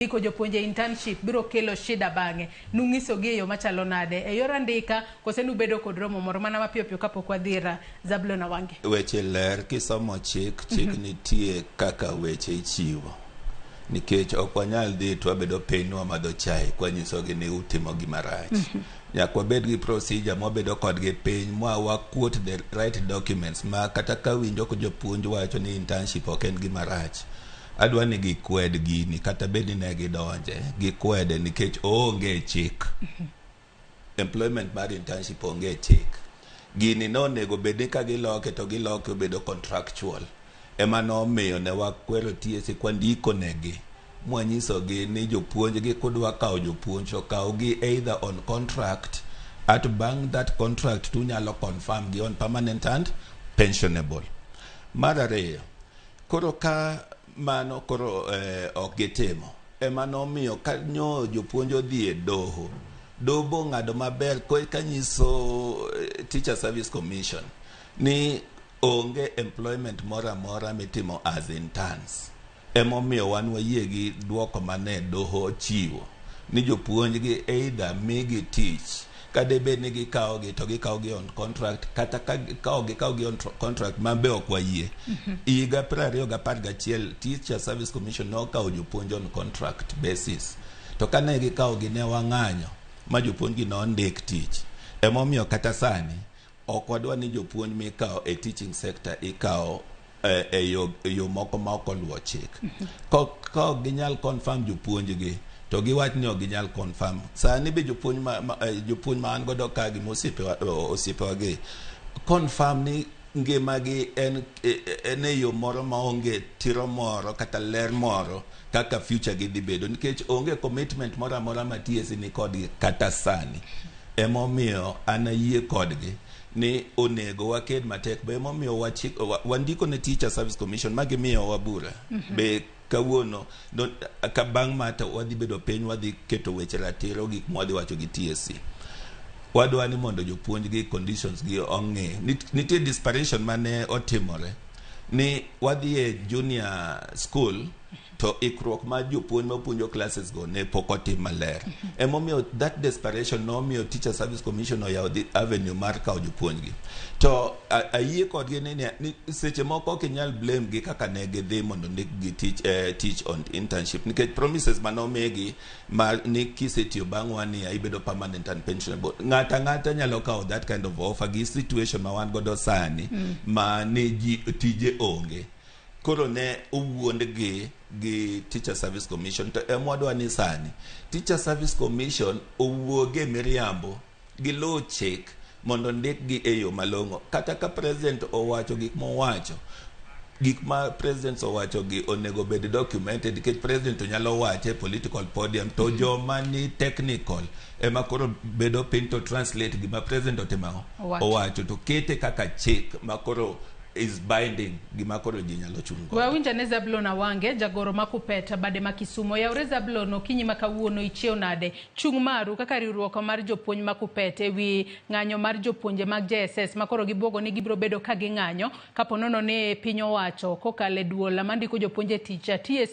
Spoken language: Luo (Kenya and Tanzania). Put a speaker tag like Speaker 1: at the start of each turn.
Speaker 1: Ndiko jopuonje internship biro kelo shida bang'e. Nung'isogi e yo machalo nade? E yor andika kose nubedo kod romo moro mana mapiyo piyo kapok wadhi ir Zablon Awange?
Speaker 2: Weche ler kisomo chik, chik nitie kaka weche ichiwo. Nikech ok wanyal dhi to wabedo piny wamadho chai kwanyisogi ni utimo gima rach. Nyaka wabed gi procedure mwabedo kodgi piny mwa wa quote the right documents ma kata ka winjo ko jopuonj wacho ni internship ok en gima rach. Adwa ni gikwed gini kata bed ni ne gidonje, gikwede nikech oonge e chik. Employment mar internship onge e chik. Gini nonego bed ni ka giloke to giloke obedo contractual. Ema nomiyo ne wakwero TSC kwandiko negi mwanyisogi ni jopuonj gi kudwa kawo jopuonj to kaw gi either on contract at bang' that contract tunyalo confirm gi on permanent and pensionable. Mar ariyo, koro ka mano koro ok gitimo ema nomiyo ka nyo jopuonj odhi e doho doho ong'ado maber ka nyiso Teacher Service Commission ni onge employment moro amora mitimo as interns. Emomiyo wan wayie gi duoko mane doho ochiwo ni jopuonj gi either migi tich kadebed ni gikawo gi to gikawo gi on contract kata ka ok gikawo gi on contract ma be ok wayie. Higa 2011 Teacher Service Commission nokawo jopuonj on contract basis to kane gikawo gi ne wang'anyo ma jopuonj gi nondik tich. Emomiyo kata sani ok wadwa ni jopuonj mikawo e teaching sector ikawo e yo moko ma ok oluwo chik. Ka ok ginyal confirm jopuonj gi to giwach ni ok ginyal confirm. Sani be jopuonj ma an godo ka gi osiepewa gi confirm ni ngimagi en e yo moro maonge tiro moro kata ler moro kaka future gi dhi bedo nikech onge commitment moro amora ma TSC ni kodgi kata sani. Emomiyo an ayie kodgi ni onego waked matek be emomiyo wandiko ne Teacher Service Commission ma gimiyowa bura be kawuono no, ka bang' ma to wadhi bedo piny wadhi keto weche ratiro gik mwadhi wacho gi TSC. Wadwa ni mondo jopuonj gi conditions gi ong'e. Nitie disparation mane otimore ni wadhi e junior school to ikruok mar jopuonj mapuonjo classes go ne pok otim maler. Emomiyo that desperation nomiyo Teacher Service Commission oyawo the avenue mar kawo jopuonj gi. To ayie kodgi ni seche moko ok inyal blame gi kaka ne gidhi mondo ndik gi tich on internship nikech promises manomigi mar ni kisetiyo bang' one year ibedo permanent and pensionable. Ng'ata ang'ata nyalo kawo that kind of offer gi situation ma wan godo sani ma ni ji tije onge. Koro ne owuondgi gi Teacher Service Commission to ema wadwa ni sani Teacher Service Commission owuog e miriambo giluw chik mondo ndikgi e yo malong'o. Kata ka president owacho gik mowacho, gik ma president owacho gi onego bed documented nikech president to nyalo wache e political podium to joma ni technical ema koro bedo piny to translate gima president otimo ang'o?
Speaker 1: Owacho.
Speaker 2: Owacho to kete kaka chik ma koro is binding gima koro ji nyalo chung' godo.
Speaker 1: Wawinj ane Zablon Awange, jagoro ma Kupet, bade ma Kisumo. Yaure Zablon, okinyi ma kawuono ichiew nade? Chung' maru kaka riwruok mar jopuonj ma Kupet ewi ng'anyo mar jopuonje mag JSS ma koro gibuogo ni gibiro bedo ka ging'anyo kapo nono ni piny owacho kokalo e duol mandiko jopuonj e tich TSC.